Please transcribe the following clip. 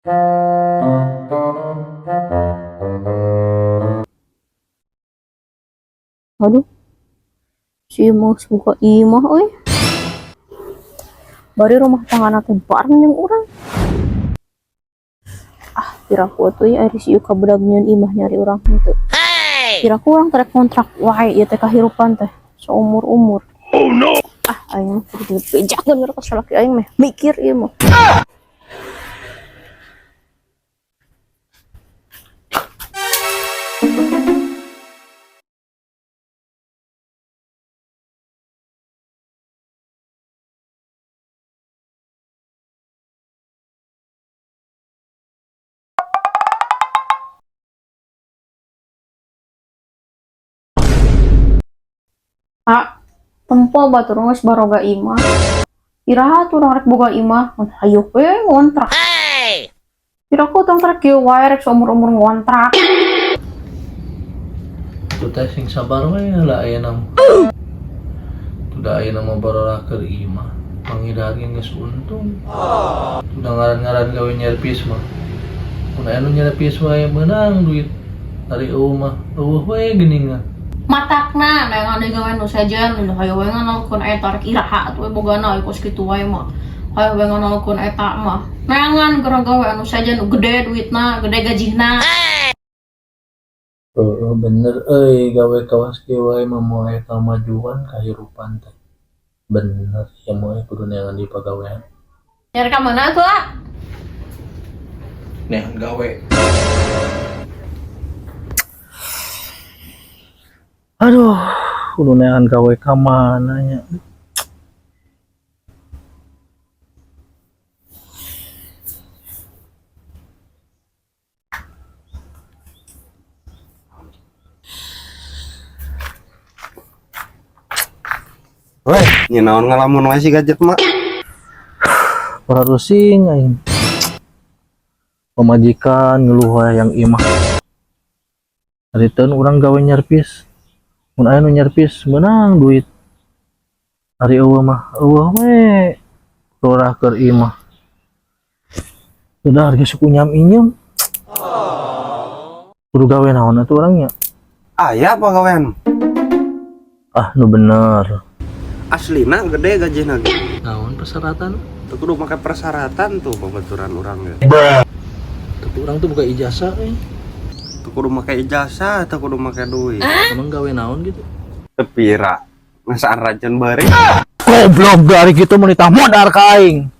Aduh. Si mau buka imah euy. Bari rumah tangga teh bareng jeung urang. Ah, piraku atuh ya ari si Yuka budak nyieun imah nyari urang henteu. Piraku urang terek kontrak wae ieu teh kahirupan teh seumur-umur. Oh no. Ah, aing mah kudu bejakeun ka salaki aing mah mikir ieu mah. Ah, tempo batur geus baroga imah. Iraha tuh urang rek boga imah, mun hayuk we ngontrak. Piraku tong rek kieu wae rek seumur-umur ngontrak. Tuh teh sing sabar we lah aya mah. Tuh da ayeuna mah barora keur imah. Pangidahkeun geus untung. Tuh da ngaran-ngaran gawe nyervis mah. Mun aya nu nyervis wae meunang duit. Ari eueuh mah eueuh we geuningan. Matakna neangan deui gawe nu sejen, hayu we nganalkeun eta rek iraha atuh we bogana kos kitu wae mah. Hayu we nganalkeun eta mah. Neangan geura gawe anu sejen nu gede duitna, gede gajihna. Heeh, bener euy, gawe kawas kieu wae mah moal aya kamajuan kahirupan teh. Bener ya moal kudu neangan di pagawean. Nyari ka mana atuh, ah? Neangan gawe. Aduh, kudu neangan gawe ka mana nya. Weh, naon ngalamun wae si gadget mah. Ora rusing aing. Pamajikan ngeluh wae yang imah. Hariteun urang gawe nyervis. Mun aya nu nyervis meunang duit. Ari eueuh mah eueuh we. Rorah keur imah. Udah harga suku nyam inyem. Kudu gawe naon atuh urang nya? Aya pagawean. Ah, nu bener. Aslina gede gajihna ge. Naon persyaratan? Teu kudu make persyaratan tuh babaturan urang ge. Tapi urang tuh buka ijazah euy. Teu kudu make ijazah, teu kudu make duit. Emang gawe naon gitu? Teu pira. Ngasaan racun beuring. Goblok dari gitu menitah modar ka aing.